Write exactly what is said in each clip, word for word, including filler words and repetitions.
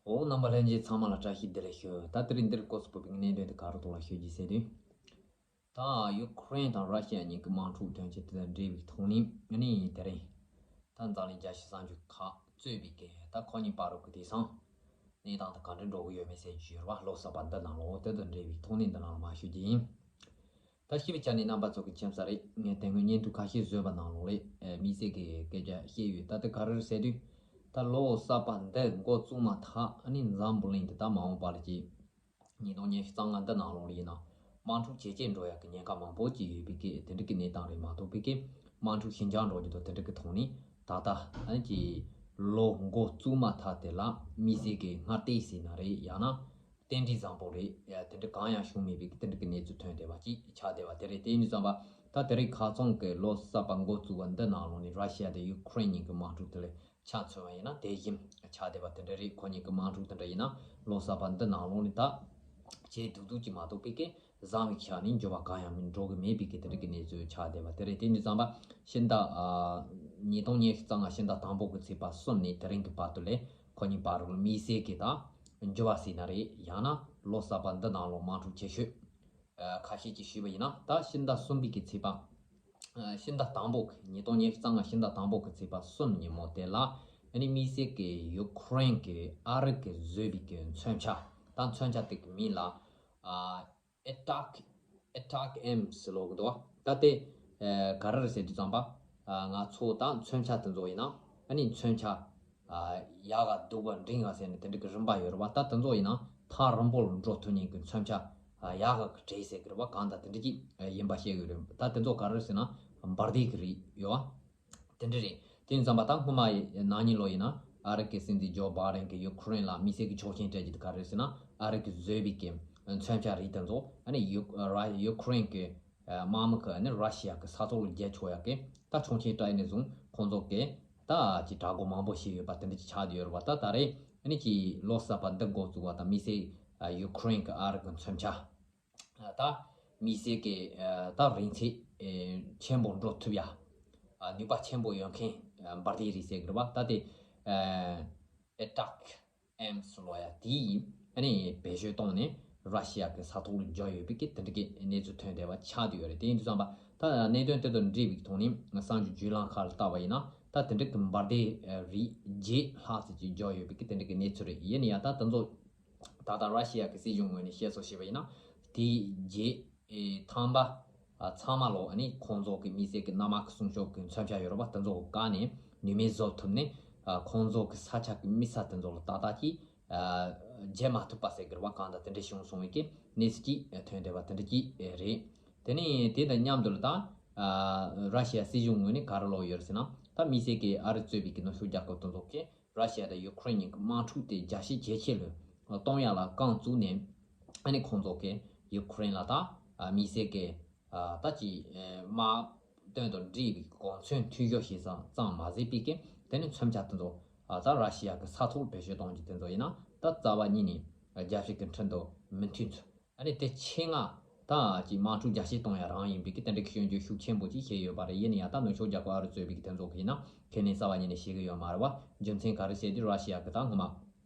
འོ། རྣམ་པ་ལྷན་རྒྱས་ཚང་མ་ལ་བཀྲ་ཤིས་བདེ་ལེགས་ཞུ། ད་དེ་རིང་འདིར་སྐོར་སུ་བབས་པའི་གནད་དོན་དེ་ག་རེ་ཐོག་ལ་ཤོད་ཀྱི་ཟེར་དུས། ད་ཡུ་ཁུ་རེན་དང་ར་ཤི་ཡ་གཉིས་ཀྱི་དམག་འཁྲུག་དོན་རྐྱེན་དེ་དང་འབྲེལ་བའི་ཐོག་ནས་ཨ་ནི་དེ་རིང་ད་འཛམ་གླིང་རྒྱལ་སྤྱིའི་གསར་འགྱུར་ཁག་གཙོས་པའི་གི་ད་ཁོ་གཉིས་བར་དུ་གི་དེང་སང་གནས་སྟངས་དེ་ག་འདྲ་འགྲོ་གི་ཡོད་མེད་ཟེར་གྱི་ཡོད་རེད་བ། ལོ་གསར་པ་འདི་ནང་ལོགས་དེ་དང་འབྲེལ་བའི་ཐོག་ནས་འདི་ནང་ལ་མར་ཤོད་ཀྱི་ཡིན། ད་ཤེས་པའི་ཆ་ནས་རྣམ་པ་ཚོ་གི་མཁྱེན་གསལ་རེད། ངས་དེ་སྔོན་བརྙན་ཐུང་ཁ་ཤས་བཟོས་པ་ནང་ལོགས་ལས་ཨེ་དམིགས་བསལ་གྱི་སྐད་ཆ་བཤད་ཡོད། ད་དེ་ག་རེ་རེད་ཟེར་དུས། ད་ལོ་གསར་པ་འདི་འགོ་བཙུགས་མ་ཐག་ཨ་ནི་འཛམ་བུ་གླིང་འདི་ད་མ་འོངས་པ་ལ་ཅིག་ཉིས་སྟོང་ཉི་ཤུ་རྩ་ལྔ་འདི་ནང་ལོགས་ལ་ཡིན་ན་དམག་འཁྲུག་ཇེ་ཆེར་འགྲོ་ཡག་གི་ཉེན་ཁ་མང་པོ་ཅིག་ཡོད་པའི་གི་དེ་འདྲ་གི་གནས་སྟངས་རེད་མ་གཏོགས་པའི་གི་དམག་འཁྲུག་ཞི་འཇགས་འགྲོ་རྒྱུ་དང་དེ་འདྲ་གི་ཐོག་ནས་ད་ལྟ་ཨ་ནི་ཅིག་ལོ་འགོ་བཙུགས་མ་ཐག་དེ་ལ་དམིགས་བསལ་གྱི་སྔ་ལྟས་ཟེར་ན་རེད། ཡང་ན་རྟེན་འབྲེལ་བཟང་པོ་རེད། ཡ། དེ་འདྲ་གང་ཡང་བྱུང་མེད་པའི་དེ་འདྲ་གི་གནས་ཚུལ་ཐོན་བསྡད་པ་ཅིག་ཆགས་བསྡད་པ་དེ་རེད། དེ་ཡིན་དུས་ཙམ་པ་ད་དེ་རིང་ཁ་སང་གི་ལོ་གསར་པ་འགོ་བཙུགས་པ་འདི་ནང་ལོགས་ནས་ར་ཤི་ཡ་དང་ཡུ་ཁུ་རེན་གཉིས་ཀྱི་དམག་འཁྲུག་དེ་ལ་ཆ་མཚོན་པ་ཡིན་ན་དེ་བཞིན་ཆགས་བསྡད་པ་དེ་འདྲ་རེད། ཁོ་གཉིས་ཀྱི་དམག་འཁྲུག་དེ་འདྲ་ཡིན་ན་ལོ་གསར་པ་འདི་ནང་ལོགས་ནས་ད་ཇེ་སྡུག་སྡུག་ཅིག་མ་གཏོགས་པའི་གི་བཟང་བའི་ཆ་ནས་འགྱུར་བ་གང་ཡང་མི་འགྲོ་གི་མེད་པའི་གི་དེ་འདྲ་གི་གནས་ཚུལ་ཆགས་བསྡད་པ་དེ་རེད། དེ་ཡིན་དུས་ཙམ་པ་ཕྱི་ཟླ་ཨ་ཉིས་སྟོང་ཉི་ཤུ་རྩ་ལྔ་ཕྱི་ཟླ་དང་པོ་གི་ཚེས་པ་གསུམ་ནས་དེ་རིང་གི་བར་དུ་ལས་ཁོ་གཉིས་བར་དུ་དམིགས་བསལ་གྱི་ད་འགྱུར་བ་ཟེར་ན་རེད། ཡང་ན་ལོ་གསར་པ་འདི་ནང་ལོགས་དམག་འཁྲུག་ཆེ་ཤོས་ཨ་ཁ་ཤས་ཀྱིས་ཞུས་པ་ཡིན་ན། ད་ཕྱི་ཟླ་གསུམ་པའི་གི་ཚེས་པ་ཨ་ཕྱི་ཟླ་དང་པོ་གི་ཉིས་སྟོང་ཉི་ཤུ་རྩ་ལྔ་ཕྱི་ཟླ་དང་པོ་གི་ཚེས་པ་གསུམ་ཉིན་མོ་དེ་ལ་ཨ་ནི་དམིགས་བསལ་གྱི་ཡུ་ཁུ་རེན་གྱི་ཨ་རི་གི་བཟོས་པའི་གི་མཚོན་ཆ། ད་མཚོན་ཆ་དེ་གི་མིང་ལ་ཨ་ཨེ་ཊག་ཨེ་ཊག་ཨེམ་ཟེར་ལབ་ཀྱི་འདུག་ད་དེ་ཨ་ག་རེ་རེད་ཟེར་དུས་ཙམ་པ། ཨ་ང་ཚོ་ད་མཚོན་ཆ་དེ་ཚོ་ཡིན་ན་ཨ་ནི་མཚོན་ཆ་ཨ་ཡག་ག་སྡུག་ག་འབྲིང་ག་ཟེར་ནས་དེ་འདྲ་གི་རིམ་པ་ཡོད་རེད་བ། ད་དེ་ཚོ་ཡིན་ན་ཐག་རིང་པོ་ལ་འགྲོ་ཐུབ་མཁན་གྱི་མཚོན་ཆ་ཨ་ཡག་ག་གི་གྲས་ཟེར་གི་རེད་བ། གང་ལྟར་དེ་འདྲ་ཅིག་ཨ་ཡིན་པ་བཤད་གི་རེད། ད་དེ་ཚོ་ག་རེ་རེད་ཟེར་ན་འབར་མདེལ་གི་རིགས་ཡོད་བ། དེ་འདྲ་རེད། དེ་ཡིན་ཙམ་པ་ད་སྔོན་མ་ཡི་ནང་ཉིན་ལོ་ཡིན་ན་ཨ་རི་གི་སྲིད་འཛིན་ཇོ་བྷའི་ཌེན་གྱིས་ཡུ་ཁུ་རེན་ལ་དམིགས་བསལ་གྱི་ཆོག་མཆན་སྤྲད་རྒྱུ་དེ་ག་རེ་རེད་ཟེར་ན། ཨ་རི་གིས་བཟོས་པའི་གི་མཚོན་ཆ་རིགས་དེ་ཚོ་ཨ་ནི་ཡུ་ར་ཡུ་ཁུ་རེན་གྱི་ཨ་དམག་མི་གིས་ཨ་ནི་ར་ཤི་ཡ་གི་ས་ཐོག་ལ་རྒྱག་ཆོག་ཡག་གི་ད་ཆོག་མཆན་སྤྲད་ནས་བཟུང་ཁོང་ཚོ་གིས་ད་ཅིག་གྲ་སྒོ་མང་པོ་ཞིག་ཡོད་པ་དེ་འདྲ་ཅིག་ཆགས་བསྡད་ཡོད་རེད་བ། ད་ད་རེས་ཨ་ནི་ཅིག་ལོ་གསར་པ་འདི་འགོ་བཙུགས་པ་དང་དམིགས་བསལ་ཨ་ཡུ་ཁུ་རེན་གྱི་ཨ་རི་གི་མཚོན་ཆ་ད་དམིགས་བསལ་གྱི་ཨ་ད་རིང་ཚད་ཨེ་ཆེན་པོ་འགྲོ་ཐུབ་ཡ། ཨ་ནུས་པ་ཆེན་པོ་ཡོད་མཁན་ཨ་འབར་མདེལ་རིགས་ཟེར་གི་རེད་བ། ད་དེ་ཨ་ཨེ་ཊག་ཨེམ་ཟེར་ལབ་ཡ་དེ་ཡིས་ཨ་ནི་བེད་སྤྱོད་བཏང་ནས་ར་ཤི་ཡ་གི་ས་ཐོག་ལ་འཇོག་ཡོད་པའི་གི་དེ་འདྲ་གི་གནས་ཚུལ་ཐོན་བསྡད་པ་ཆགས་བསྡད་ཡོད་རེད། དེ་ཡིན་དུས་ཙམ་པ་ད་གནད་དོན་དེ་དང་འབྲེལ་བའི་ཐོག་ནས་གསར་འགྱུར་བརྒྱུད་ལམ་ཁག་ལ་བལྟས་པ་ཡིན་ན་ད་དེ་འདྲ་གི་འབར་མདེལ་རིགས་བརྒྱད་ལྷག་ཙམ་ཅིག་འཇོག་ཡོད་པའི་གི་དེ་འདྲ་གི་གནས་ཚུལ་རེད། ཡིན་ན་ཡང་ད་དེ་ཚོ་ད་ལྟ་ར་ཤི་ཡ་གི་སྲིད་གཞུང་ངོས་ནས་བཤད་སྲོལ་བྱས་པ་ཡིན་ན། དེའི་རྗེས་ཨེ་ཐང་པ་ཨ་ཚང་མ་ལོ་ཨ་ནི་ཁོང་ཚོ་གི་དམིགས་བསལ་གྱི་གནམ་དམག་གི་སྲུང་སྐྱོབ་ཀྱི་མཚོན་ཆ་ཡོད་རེད་བ། དེ་ཚོ་བཀག་ནས་ནུས་མེད་བཟོ་ཐུབ་ནས་ཨ་ཁོང་ཚོ་གི་ས་ཆ་གི་མི་ས་དེ་ཚོ་ལ་ཏག་ཏག་ཅིག་ཨ་བརྗེ་མ་ཐུབ་པ་ཟེར་གི་རེད་བ། གང་ལྟར་དེ་འདྲ་བྱུང་སོང་བའི་གི་གནས་ཚུལ་ཅིག་ཐོན་བསྡད་པ་དེ་འདྲ་ཅིག་རེད། དེ་ནས་དེ་དང་མཉམ་དུ་ལ་ད་ཨ་ར་ཤི་ཡ་སྲིད་གཞུང་ངོས་ནས་ག་རེ་ལབ་ཡོད་རེད་ཟེར་ན། ད་དམིགས་བསལ་གྱི་ཨ་རི་གཙོས་པའི་གི་ནུབ་ཕྱོགས་རྒྱལ་ཁབ་དེ་ཚོ་གིས་ར་ཤི་ཡ་དང་ཡུ་ཁུ་རེན་གཉིས་ཀྱི་དམག་འཁྲུག་དེ་རྒྱ་ཞེ་ཇེ་ཆེ་ལ་གཏོང་ཡ་ལ་རྐང་བཙུགས་ནས། ཨ་ནི་ཁོང་ཚོ་གིས་ཡུ་ཁུ་རེན་ལ་ད་ཨ་དམིགས་བསལ་གྱི་ཨ་ད་ཅི་ཨེ་དམག་དོན་དང་འབྲེལ་བའི་གོ་མཚོན་མཐུན་སྦྱོར་བྱེད་ས་ཙམ་མ་ཟད་པའི་གི་དེ་ནི་མཚོན་ཆ་དེ་ཚོ་ཨ་ད་ར་ཤི་ཡ་གི་ས་ཐོག་བེད་སྤྱོད་གཏོང་རྒྱུ་དེ་ཚོ་ཡིན་ན་ད་རྩ་བ་ཉིད་ནས་རྒྱལ་སྤྱི་གི་ཁྲིམས་དང་མི་མཐུན་ཚུལ། ཨ་ནི་དེ་ཆེད་མངགས་ད་ཅིག་དམག་འཁྲུག་རྒྱ་སྐྱེད་གཏོང་ཡ་རང་ཡིན་པའི་གི་དེ་འདྲ་གི་སྐྱོན་བརྗོད་ཤུགས་ཆེན་པོ་ཅིག་བྱས་ཡོད་པ་རེད། ཡིན་ན་ཡང་ད་ནུབ་ཕྱོགས་རྒྱལ་ཁབ་ཨ་རི་གཙོས་པའི་གི་དེ་ཚོ་གི་ཡིན་ན་ཁས་ལེན་རྩ་བ་ཉིད་ནས་བྱེད་གི་ཡོད་མ་རེད་བ། རྒྱུ་མཚན་ག་རེ་བྱས་དུས་ར་ཤི་ཡ་གི་ད་སྔོན་མ་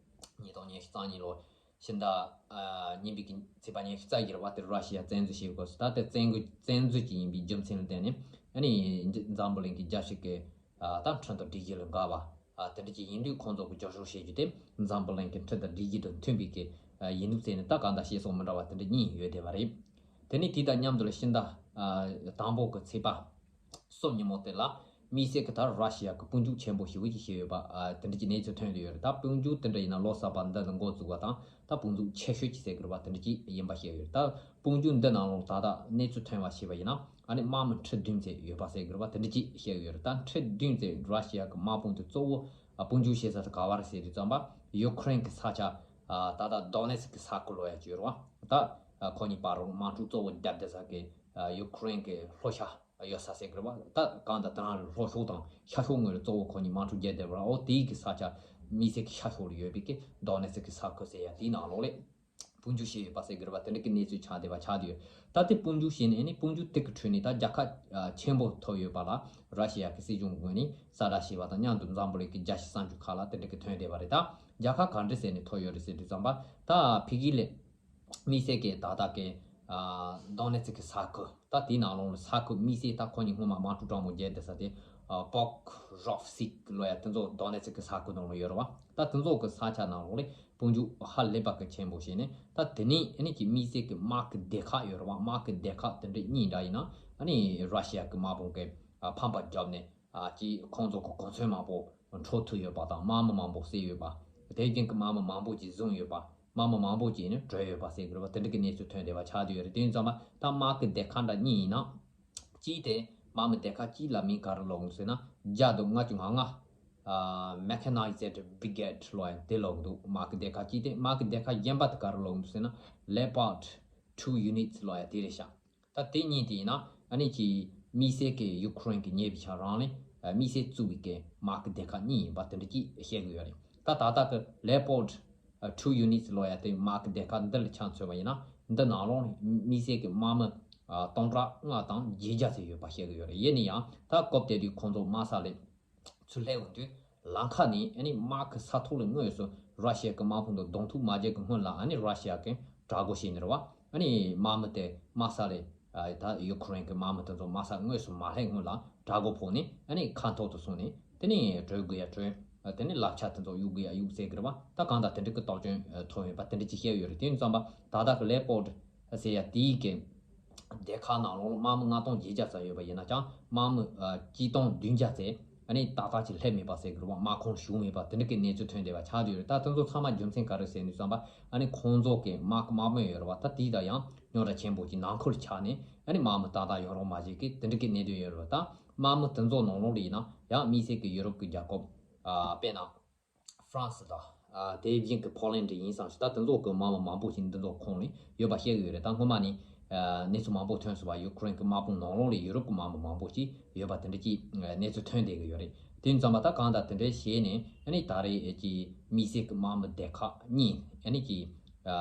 ཉིས་སྟོང་ཉི་ཤུ་རྩ་གཉིས་ལོ་ཕྱི་ཟླ་ཨ་གཉིས་པའི་གི་ཚེས་པ་ཉི་ཤུ་རྩ་བཞི་རེད་བ། དེར་ར་ཤི་ཡ་བཙན་འཛུལ་བྱས་ཡོད་སྐོར་སོགས། ད་དེ་བཙན་རྒོལ་བཙན་འཛུལ་ཅིག་ཡིན་པའི་རྒྱུ་མཚན་ལ་བརྟེན་ནས་ཨ་ནི་འཛམ་བུ་གླིང་གི་རྒྱལ་སྤྱི་གི་ཨ་ད་ཁྲིམས་དང་སྒྲིག་གཞི་ལ་འགལ་བ། ཨ་དེ་འདྲ་ཅིག་ཡིན་དུས་ཁོང་ཚོ་གི་སྐྱོབ་བཅོལ་བྱེད་རྒྱུ་དེ་འཛམ་བུ་གླིང་གི་ཁྲིམས་དང་སྒྲིག་གཞི་དང་མཐུན་པའི་གི་ཨ་ཡིན་དུས་བརྩིས་ནས་ད་གང་ལྟར་བཤད་སྲོལ་མི་འདྲ་བ་དེ་འདྲ་གཉིས་ཡོད་བསྡད་པ་རེད། དེ་ནས་དེ་དང་མཉམ་དུ་ལ་ཕྱི་ཟླ་ཨ་དང་པོ་གི་ཚེས་པ་གསུམ་ཉིན་མོ་དེ་ལ་དམིགས་བསལ་གི་ད་ར་ཤི་ཡ་གི་དཔུང་འཇུག་ཆེན་པོ་ཞེ་པོ་ཅིག་བྱས་ཡོད་པ་ཨ་དེ་འདྲ་ཅིག་གནས་ཚུལ་ཐོན་བསྡད་ཡོད་རེད། ད་དཔུང་འཇུག་དེ་འདྲ་ཡིན་ན་ལོ་གསར་པ་འདི་ལ་འགོ་བཙུགས་པ་དང་ད་དཔུང་འཇུག་ཆེ་ཤོས་ཅིག་ཟེར་གི་རེད་བ། དེ་འདྲ་ཅིག་ཡིན་པ་བཤད་ཡོད་རེད། ད་དཔུང་འཇུག་འདི་ནང་ལོགས་ད་ལྟ་གནས་ཚུལ་ཐོན་པ་བྱས་པ་ཡིན་ན་ཨ་ནི་དམག་མི་ཁྲི་བདུན་ཙམ་ཡོད་པ་ཟེར་གི་རེད་བ། དེ་འདྲ་ཅིག་བཤད་ཡོད་རེད། ད་ཁྲི་བདུན་ཙམ་ར་ཤི་ཡ་གི་དམག་དཔུང་དེ་གཙོ་བོ་ཨ་དཔུང་འཇུག་བྱེད་ས་དེ་ག་བ་རེད་ཟེར་དུས་ཙམ་པ་ཡུ་ཁུ་རེན་གི་ས་ཆ་ཨ་ད་ལྟ་དོ་ནེ་སི་ཀི་ས་ཁུལ་ལབ་ཡ་ཅིག་ཡོད་རེད་བ། ད་ཨ་ཁོ་གཉིས་བར་དུ་དམག་འཁྲུག་གཙོ་བོ་རྒྱབ་བསྡད་ས་གི་ཨ་ཡུ་ཁུ་རེན་གི་ལྷོ་ཤར་ཡོད་ས་ཟེར་གི་རེད་བ། ད་གང་ལྟར་དེ་རང་ལྷོ་ཕྱོགས་དང་ཤར་ཕྱོགས་ངོས་ལ་གཙོ་བོ་ཁོ་གཉིས་དམག་འཁྲུག་རྒྱག་བསྡད་པ་རེད། འོ་དེའི་གི་ས་ཆ་དམིགས་བསལ་གི་ཤར་ཕྱོགས་ལ་ཡོད་པའི་གི་དོ་ནེ་སི་ཀི་ས་ཁུལ་ཟེར་ཡ་དེའི་ནང་ལོགས་ལས་དཔུང་འཇུག་བྱས་ཡོད་པ་ཟེར་གི་རེད་བ། དེ་འདྲ་གི་གནས་ཚུལ་ཆགས་བསྡད་པ་ཆགས་བསྡད་ཡོད། ད་དེ་དཔུང་འཇུག་བྱས་ནས་ཨ་ནི་དཔུང་འཇུག་དེ་གི་ཁྲོད་ནས་ད་རྒྱལ་ཁ་ཨ་ཆེན་པོ་ཐོབ་ཡོད་པ་ལ་ར་ཤི་ཡ་གི་སྲིད་གཞུང་ངོས་ནས་གསལ་བསྒྲགས་བྱས་པ་དང་མཉམ་དུ་འཛམ་བུ་གླིང་གི་རྒྱལ་སྤྱིའི་གསར་འགྱུར་ཁག་ལ་དེ་འདྲ་གི་ཐོན་བསྡད་པ་རེད། ད་ རྒྱལ་ཁ་ག་འདྲ་ཟེར་ནས་ཐོབ་ཡོད་རེད་ཟེར་དུས་ཙམ་པ་ད་ཕ་གི་ལ་དམིགས་བསལ་གྱི་ད་ལྟ་གི་ཨ་དོ་ནེ་ཙི་ཀི་ས་ཁུལ། ད་དེའི་ནང་ལོགས་ལ་ས་ཁུལ་དམིགས་བསལ་ད་ཁོ་གཉིས་སྔོན་མ་དམག་འཁྲུག་དྲག་མོ་བརྒྱབ་བསྡད་ས་དེ་ཨ་པོག་རོབ་སིག་ལོ་ཡ་དེ་ཚོ་དོ་ནེ་ཙི་ཀི་ས་ཁུལ་ནང་ལ་ཡོད་རེད་བ། ད་དེ་ཚོ་གི་ས་ཆ་ནང་ལོགས་ལ་དཔུང་འཇུག་ཧ་ལས་པ་གི་ཆེན་པོ་བྱས་ནས། ད་དེ་ནས་ཨ་ནི་ཀྱི་དམིགས་བསལ་གྱི་དམག་གི་སྡེ་ཁག་ཡོད་རེད་བ། དམག་གི་སྡེ་ཁག་དེ་འདྲ་གཉིས་འདྲ་ཡིན་ན་ཨ་ནི་ར་ཤི་ཡ་གི་དམག་དཔུང་གི་ཨ་ཕམ་པ་བརྒྱབ་ནས་ཨ་ཀྱི་ཁོང་ཚོ་གི་གོ་མཚོན་མང་པོ་འཕྲོག་ཐུབ་ཡོད་པ་དང་། དམག་མི་མང་པོ་བསད་ཡོད་པ། དེ་རྐྱེན་གྱིས་དམག་མི་མང་པོ་ཅིག་བཟུང་ཡོད་པ། དམག་མི་མང་པོ་ཅིག་ནི་བྲོས་ཡོད་པ་ཟེར་གི་རེད་བ། དེ་འདྲ་གི་གནས་ཚུལ་ཐོན་བསྡད་པ་ཆགས་བསྡད་ཡོད་རེད། དེ་ཡིན་ཙང་མ་ད་དམག་གི་སྡེ་ཁག་འདྲ་གཉིས་ཡིན་ན། གཅིག་དེ་དམག་མི་སྡེ་ཁག་གཅིག་ལ་མིང་ག་རེ་ལབ་འདུག་ཟེར་ན། བརྒྱ་དང་ལྔ་བཅུ་ང་ལྔ་ཨ་Mechanized Brigade་ལབ་ཡ་དེ་ལབ་འདུག་དམག་གི་སྡེ་ཁག་གཅིག་དེ། དམག་གི་སྡེ་ཁག་གཞན་པ་དེ་ག་རེ་ལབ་འདུག་ཟེར་ན། Leopard two Units་ལབ་ཡ་དེ་རེད་ཤག་ད་དེ་གཉིས་དེ་ཡིན་ན་ཨ་ནི་ཀྱི་དམིགས་བསལ་གྱི་ཡུ་ཁུ་རེན་གྱི་ཉེ་བའི་ཆ་རང་ལས་ཨ་དམིགས་བསལ་བཙུགས་པའི་གི་དམག་གི་སྡེ་ཁག་གཉིས་ཡིན་པ་དེ་འདྲ་ཅིག་བཤད་གི་ཡོད་རེད། ད་ད་ལྟ་གི་Leopard two Units་ལབ་ཡ་དེ་དམག་གི་སྡེ་ཁག་འདི་ལ་ཆ་མཚོན་པ་ཡིན་ན། འདི་ནང་ལོགས་ནས་དམིགས་བསལ་གྱི་དམག་མི་ཨ་སྟོང་ཕྲག་ལྔ་དང་བརྒྱད་བརྒྱ་ཙམ་ཡོད་པ་བཤད་གི་ཡོད་རེད། ཡིན་ན་ཡང་ད་སྐབས་དེ་དུས་ཁོང་ཚོ་དམག་ས་ལ་ཚུར་སླེབས་ཡོང་དུས་ལམ་ཁ་ནས་ཨ་ནི་དམག་གི་ས་ཐོག་ལ་དངོས་སུ་ར་ཤི་ཡ་གི་དམག་དཔུང་དང་གདོང་ཐུག་མ་བྱས་ཀྱི་སྔོན་ལ་ཨ་ནི་ར་ཤི་ཡ་གི་དྲག་རྒོལ་བྱས་ནས་རེད་བ། ཨ་ནི་དམག་མི་དེ་དམག་ས་ལ་ཨ་ད་ཡུ་ཁུ་རེན་གྱི་དམག་མི་དེ་ཚོ་དམག་ས་དངོས་སུ་མ་སླེབས་སྔོན་ལ་དྲག་རྒོལ་ཕོག་ནས་ཨ་ནི་ཁ་འཐོར་དུ་སོང་ནས། དེ་ནས་བྲོས་དགོས་ཡ་བྲོས། དེ་ནས་ལག་ཆ་དེ་ཚོ་གཡུག་དགོས་ཡ་གཡུག་ཟེར་གི་རེད་བ། ད་གང་ལྟར་དེ་འདྲ་གི་རྟགས་ཅན་ཐོན་ཡོད་པ་དེ་འདྲ་ཅིག་བཤད་ཡོད་རེད། དེ་ཡིན་ཙང་པ་ད་ལྟ་གི་Leopard་ཟེར་ཡ་དེའི་གི་སྡེ་ཁག་ནང་ལོགས་ལ་དམག་མི་ལྔ་སྟོང་བརྒྱད་བརྒྱ་ཙམ་ཡོད་པ་ཡིན་ན་ཀྱང་། དམག་མི་ཨ་གཅིག་སྟོང་བདུན་བརྒྱ་ཙམ་ཨ་ནི་ཏག་ཏག་ཅིག་སླེབས་མེད་པ་ཟེར་གི་རེད་བ། དམག་ཁོངས་ཞུགས་མེད་པ་དེ་འདྲ་གི་གནས་ཚུལ་ཐོན་བསྡད་པ་ཆགས་བསྡད་ཡོད་རེད། ད་དེ་ཚོ་ཚང་མ་རྒྱུ་མཚན་ག་རེ་ཟེར་ནས་བསམ་པ། ཨ་ནི་ཁོང་ཚོ་གི་དམག་དམག་དཔོན་ཡོད་རེད་བ། ད་དེའི་དང་ཡང་རྙོག་དྲ་ཆེན་པོ་ཅིག་ནང་ཁུལ་ཆགས་ནས་ཨ་ནི་དམག་མི་ཏག་ཏག་ཡོང་རོགས་མ་བྱེད་གི་དེ་འདྲ་གི་གནད་དོན་ཡོད་རེད་བ། ད་དམག་མི་དེ་ཚོ་ནང་ལོགས་ལ་ཡིན་ན་ཡང་དམིགས་བསལ་གི་ཡུ་རོབ་གི་རྒྱལ་ཁབ་ཨ་དཔེར་ན་ཧྥ་རན་སི་དང་། ཨ་དེ་བཞིན་གྱི་ཕོ་ལན་ཌི་ཡིན་ཙང་ཞིག་ད་དེ་ཚོ་གི་དམག་མི་མང་པོ་ཞིག་འདི་ཚོ་ཁོངས་ནས་ཡོད་པ་བཤད་གི་ཡོད་རེད། ད་སྔོན་མ་ནས་ཨ་གནས་ཚུལ་མང་པོ་ཐོན་སོང་བ། ཡུ་ཁུ་རེན་གྱི་དམག་དཔུང་ནང་ལོགས་ལ་ཡུ་རོབ་ཀྱི་དམག་མི་མང་པོ་ཞིག་ཡོད་པ་དེ་འདྲ་ཅིག་གནས་ཚུལ་ཐོན་བསྡད་གི་ཡོད་རེད། དེ་ཙམ་པ་ད་གང་ལྟར་དེ་འདྲའི་བྱས་ནས་ཨ་ནི་ད་རེས་ཀྱི་དམིགས་བསལ་གྱི་དམག་མི་སྡེ་ཁག་གཉིས་ཨ་ནི་ཀྱི་ཨ་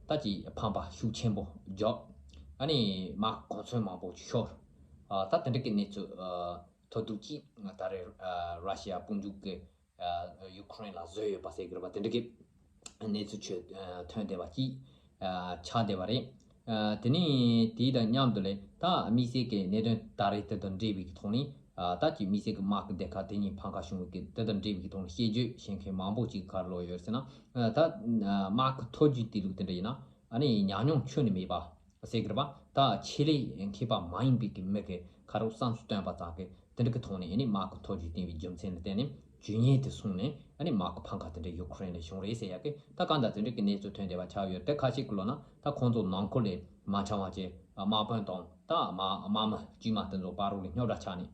ད་ཀྱི་ཕམ་པ་ཤུགས་ཆེན་པོ་བརྒྱབ། ཨ་ནི་དམག་གོ་མཚོན་མང་པོ་ཤོར། ཨ་ད་དེ་འདྲ་གི་གནས་ཚུལ་ཨ་ཐོ་འདུག་ཅིག་ད་རེས་ཨ་ར་ཤི་ཡ་དཔུང་འཇུག་གི་ཨ་ཡུ་ཁུ་རེན་ལ་བཟོས་ཡོད་པ་ཟེར་གི་རེད་པ། དེ་འདྲ་གི་གནས་ཚུལ་ཆོས་ཨ་ཐོན་བསྡད་པ་ཅིག་ཨ་ཆགས་བསྡད་པ་རེད། ཨ་དེ་ནས་དེའི་དང་མཉམ་དུ་ལས་ད་དམིགས་བསལ་གྱི་གནད་དོན་ད་རེས་དེ་དང་འབྲེལ་བའི་གི་ཐོག་ནས་ཨ་ད་ཀྱི་དམིགས་བསལ་གྱི་དམག་གི་སྡེ་ཁག་དེ་གཉིས་ཕམ་ཁ་བྱུང་བའི་གི་དེ་དང་འབྲེལ་བའི་གི་ཐོག་ནས་བཤད་རྒྱུ་བཤད་མཁན་མང་པོ་ཅིག་ག་རེ་ལབ་ཡོད་ཟེར་ན། ཨ་ད་ཨ་དམག་གི་ཐོ་འགོད་དེ་ལུགས་དེ་འདྲ་ཡིན་ན་ཨ་ནི་ཉམས་མྱོང་ཁྱོན་ནས་མེད་པ། ཟེར་གི་རེད་པ། ད་ཆེད་ལས་མཁས་པ་མ་ཡིན་པའི་གི་མི་གི་ཁ་རོག་བསམ་ཚུལ་བཏོན་པ་ཙམ་གི་དེ་འདྲ་གི་ཐོག་ནས་ཨ་ནི་དམག་གི་ཐོ་འགོད་བཏང་བའི་རྒྱུ་མཚན་ལ་བརྟེན་ནས་ཇུས་ཉེས་དེ་སོང་ནས་ཨ་ནི་དམག་གི་ཕམ་ཁ་དེ་འདྲ་ཡུ་ཁུ་རེན་ལ་བྱུང་རེད་ཟེར་ཡ་གི་ད་གང་ལྟར་དེ་འདྲ་གི་གནས་ཚུལ་ཐོན་བསྡད་པ་ཆགས་ཡོད་རེད། དེ་ཁ་ཤས་ཀྱི་ལོ་ན་ད་ཁོང་ཚོ་ནང་ཁུལ་ལས་མ་འཆམ་པ་བྱས། དམག་དཔོན་དང་ད་དམག་དམག་མི་དཀྱུས་མ་དེ་ཚོ་བར་རོགས་ལ་རྙོག་དྲ་ཆགས་ནས།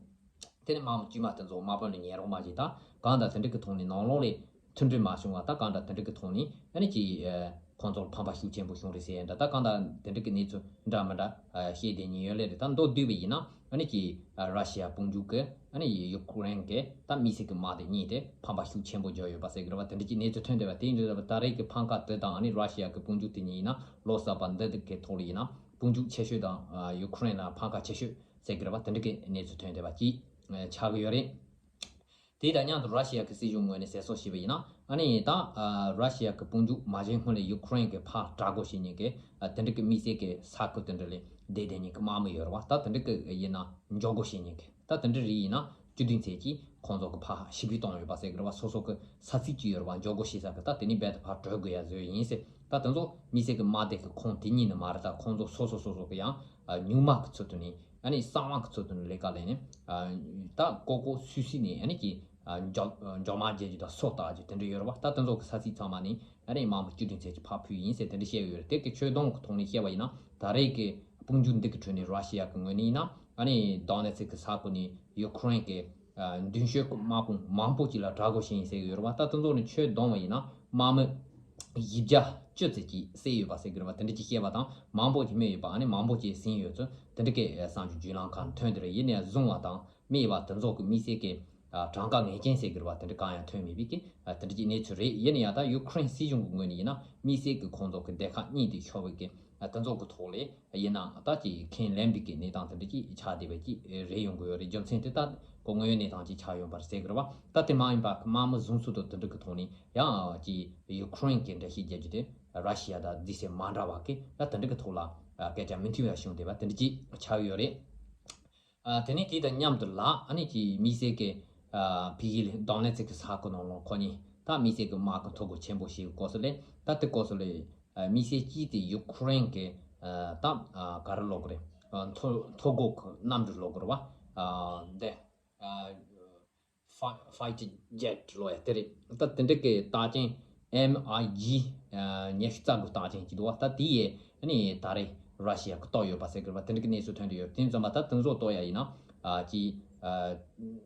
དེ་ནས་དམག་མི་དཀྱུས་མ་དེ་ཚོ་དམག་དཔོན་ལ་ཉན་རོགས་མ་བྱེད། ད་གང་ལྟར་དེ་འདྲ་གི་ཐོག་ནས་ནང་ལོགས་ལས་མཐུན་སྒྲིལ་མ་བྱུང་བ། ད་གང་ལྟར་དེ་འདྲ་གི་ཐོག་ནས་ཨ་ནི་ཀྱི་ཨ་ཁོང་ཚོར་ཕམ་པ་ཤུགས་ཆེན་པོ་བྱུང་རེད་ཟེར་ཡ་འདྲ། ད་གང་ལྟར་དེ་འདྲ་གི་གནས་ཚུལ་འདྲ་མི་འདྲ་ཨ་བཤད་བསྡད་མཁན་ཡོད་ལེ་རེད། ད་མདོར་བསྡུས་པ་ཡིན་ན་ཨ་ནི་ཀྱི་ཨ་ར་ཤི་ཡ་དཔུང་འཇུག་གི་ཨ་ནི་ཡུ་ཁུ་རེན་གི་ད་དམིགས་བསལ་གི་དམག་སྡེ་གཉིས་དེ་ཕམ་པ་ཤུགས་ཆེན་པོ་བརྒྱབ་ཡོད་པ་ཟེར་གི་རེད་བ། དེ་འདྲ་གི་གནས་ཚུལ་ཐོན་བསྡད་པ་དེ་ཡིན་དུས་ད་རེས་ཀྱི་ཕམ་ཁ་དེ་དང་ཨ་ནི་ར་ཤི་ཡ་གི་དཔུང་འཇུག་དེ་གཉིས་ཡིན་ན་ལོ་གསར་པ་འདི་གི་ཐོག་ལ་ཡིན་ན་དཔུང་འཇུག་ཆེ་ཤོས་དང་ཨ་ཡུ་ཁུ་རེན་ལ་ཕམ་ཁ་ཆེ་ཤོས་ཟེར་གི་རེད་བ། དེ་འདྲ་གི་གནས་ཚུལ་ཐོན་བསྡད་པ་ཅིག་ཆགས་ཀྱི་ཡོད་རེད། དེ་དང་མཉམ་དུ་ར་ཤི་ཡ་གི་སྲིད་གཞུང་ངོས་ནས་གསལ་སོ་ཞུས་པ་ཡིན་ན་ཨ་ནི་ད་ཨ་ར་ཤི་ཡ་གི་དཔུང་འཇུག་མ་བྱས་སྔོན་ལ་ཡུ་ཁུ་རེན་གི་ཕར་དྲག་རྒོལ་བྱེད་མཁན་གི་ཨ་དེ་འདྲ་གི་དམིགས་བསལ་གི་ས་ཁུལ་དེ་འདྲ་ལ་བསྡད་བསྡད་མཁན་གི་དམག་མི་ཡོད་རེད་བ། ད་དེ་འདྲ་གི་ཡིན་ན་འཇོག་རྒོལ་བྱེད་མཁན་གི་ད་དེ་འདྲ་རིགས་ཡིན་ན་བཅུ་བདུན་ཚེས་ཀྱིས་ཁོང་ཚོ་གི་ཕར་ཞི་བདེ་བཏང་ཡོད་པ་ཟེར་གི་རེད་བ། སོ་སོ་གི་ས་ཚིགས་ཅིག་ཡོད་རེད་བ། འཇོག་རྒོལ་བྱེད་ས་གི་ད་དེ་ནས་རྦད་དེ་ཕར་བྲོས་དགོས་ཡ་བཟོས་ཡིན་ཟེར། ད་དེ་ཚོ་དམིགས་བསལ་གི་དམག་སྡེ་གི་ཁོངས་དེ་གཉིས་ནི་མ་རེད། ད་ཁོང་ཚོ་སོ་སོ་སོ་སོ་གི་ཡང་ཨ་སྨྱུག་མ་གི་ཚུལ་དུ་ནི་ཨ་ནི་གསང་བ་གི་ཚུལ་དུ་ནི་ལས་ཀ་ལས་ནས་ཨ་ད་ཀོ་ཀོ་སུད་སི་ནས་ཨ་ནི་ཀྱི་ཨ་འཇོག་འཇོག་མ་བརྒྱབ་རྒྱུ་དང་སོ་བཏགས་རྒྱུ་དེ་འདྲ་ཡོད་རེད་བ། ད་དེ་ཚོ་གི་ས་ཚིགས་ཚང་མ་ནི་ཨ་ནི་དམག་མི་བཅུ་བདུན་ཚེས་ཀྱི་ཕར་ཕུད་ཡིན་ཟེར་དེ་འདྲ་བཤད་ཡོད་རེད། དེ་གི་ཆོད་དོན་གི་ཐོག་ནས་བཤད་པ་ཡིན་ན་ད་རེས་ཀྱི་དཔུང་འཇུག་འདི་གི་ཁྲོད་ནས་ར་ཤི་ཡ་གི་ངོས་ནས་ཡིན་ན་ཨ་ནི་དོ་ནེ་ཚིག་གི་ས་ཁུལ་ནས་ཡུ་ཁུ་རེན་གི་ཨ་མདུན་ཤོག་གི་དམག་དཔུང་མང་པོ་ཅིག་ལ་དྲག་རྒོལ་བྱས་ཡིན་ཟེར་གི་ཡོད་རེད་བ། ད་དེ་ཚོ་ནི་ཆོད་དོན་བ་ཡིན་ན་དམག་མི་བཞི་བརྒྱ་བཅུ་ཙམ་ཅིག་བསད་ཡོད་པ་ཟེར་གི་རེད་བ། དེ་འདྲ་ཅིག་བཤད་པ་དང་མང་པོ་ཅིག་རྨས་ཡོད་པ་ཨ་ནི་མང་པོ་ཅིག་ཟིན་ཡོད་ཚུལ་དེ་འདྲ་གི་གསར་འགྱུར་བརྒྱུད་ལམ་ཁག་ཐོན་དེ་རེད། ཡིན་ནའི་བཟུང་བ་དང་རྨས་པ་དེ་ཚོ་གི་དམིགས་བསལ་གི་ གྲངས་ཀ་ངེས་ཅན་ཟེར་གི་རེད་བ། དེ་འདྲ་གང་ཡང་ཐོན་མེད་པའི་གི་དེ་འདྲ་གྱི་གནས་ཚུལ་རེད། ཡིན་ན་ཡང་ད་ཡུ་ཁུ་རེན་སྲིད་གཞུང་གི་ངོས་ནས་ཡིན་ན་དམིགས་བསལ་གི་ཁོང་ཚོ་གི་སྡེ་ཁག་གཉིས་དེ་ཤོར་བའི་གི་དེ་ཚོ་གི་ཐོག་ལས་ཡིན་ན་ད་ཀྱི་ཁས་ལེན་པའི་གི་གནས་སྟངས་དེ་འདྲ་ཅིག་ཆགས་བསྡད་པ་ཅིག་རེད་ཡོང་གི་ཡོད་རེད། རྒྱུ་མཚན་དེ་ད་གོ་དངོས་ཡོད་གནས་སྟངས་ཅིག་ཆགས་ཡོང་པ་རེད་ཟེར་གི་རེད་བ། ད་དེ་མ་ཡིན་པ་གི་དམག་མི་བཟུང་ཚུལ་དང་དེ་འདྲ་གི་ཐོག་ནས་ཡང་ཀྱི་ཡུ་ཁུ་རེན་གྱི་འགྲེལ་བཤད་རྒྱག་རྒྱུ་དེ་ར་ཤི་ཡ་དང་རྫིས་སེ་མ་འདྲ་བ་གི་ད་དེ་འདྲ་གི་ཐོག་ལ་སྐད་ཆ་མི་མཐུན་པ་བྱུང་བསྡད་པ་དེ་འདྲ་ཅིག་ཆགས་ཡོད་རེད། ཨ། དེ་ནས་དེ་དང་མཉམ་དུ་ལ་ཨ་ནི་ཀྱི་དམིགས་བསལ་གྱི་ཨ་ཕ་གི་ལ་དོན་ལེན་ཚིག་གི་ས་ཁུལ་ནང་ལ་ཁོ་གཉིས་ད་དམིགས་བསལ་གྱི་དམག་གི་འཐུས་སྒོ་ཆེན་པོ་ཞིག་གི་སྐོར་སོགས་ལས། ད་དེ་སྐོར་སོགས་ལས་ཨ་དམིགས་བསལ་གྱིས་དེ་ཡུ་ཁུ་རེན་གྱི་ཨ་ད་ཨ་ག་རེ་ལབ་དགོས་རེད། ཨ་འཐུས་འཐུས་སྒོ་གི་གནམ་གྲུ་ལབ་དགོས་རེད་བ། ཨ་འདི་ཨ་ཕ་ཕའི་ཊར་ཇེ་ཊི་ལབ་ཡ་དེ་རེད། ད་དེ་འདྲ་གི་རྟགས་ཅན་ཨེམ་ཨའི་ཇི་ཉི་ཤུ་རྩ་དགུ་རྟགས་ཅན་གྱི་འདུག་བ། ད་དེ་ཡས་ནི་ད་རེས་ར་ཤི་ཡ་གི་གཏོར་ཡོད་པ་ཟེར་གི་རེད་བ། དེ་འདྲ་གི་གནས་ཚུལ་ཐོན་དུ་ཡོད། དེ་ཙམ་པ་ད་དེ་ཚོ་གཏོར་ཡ་ཡིན་ན་ཨ་ཀྱི་ཨ་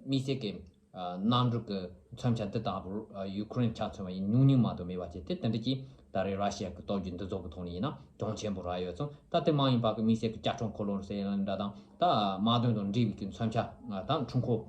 དམིགས་བསལ་གྱི་ཨ་གནམ་གྲུ་གི་མཚོན་ཆ་འདི་ལྟ་བུར་ཨ་ཡུ་ཁུ་རེན་ཆ་མཚོན་པ་ཡིན་ཉུང་ཉུང་མ་གཏོགས་མེད་པ་བྱས། དེ་དེ་འདྲ་གྱི་ད་རེས་ར་ཤི་ཡ་གི་གཏོར་རྒྱུ་འདི་ཚོ་གི་ཐོག་ནས་ཡིན་ན་གྱོང་ཆེན་པོ་རག་ཡོད་ཙང་། ད་དེ་མ་ཡིན་པ་གི་དམིགས་བསལ་གྱི་ཅ་ཁྲུང་འཁོར་ལོ་ཟེར་ཡ་འདྲ་དང་། ད་དམག་དོན་དང་འབྲེལ་བའི་གི་མཚོན་ཆ་ད་འཕྲུལ་འཁོར་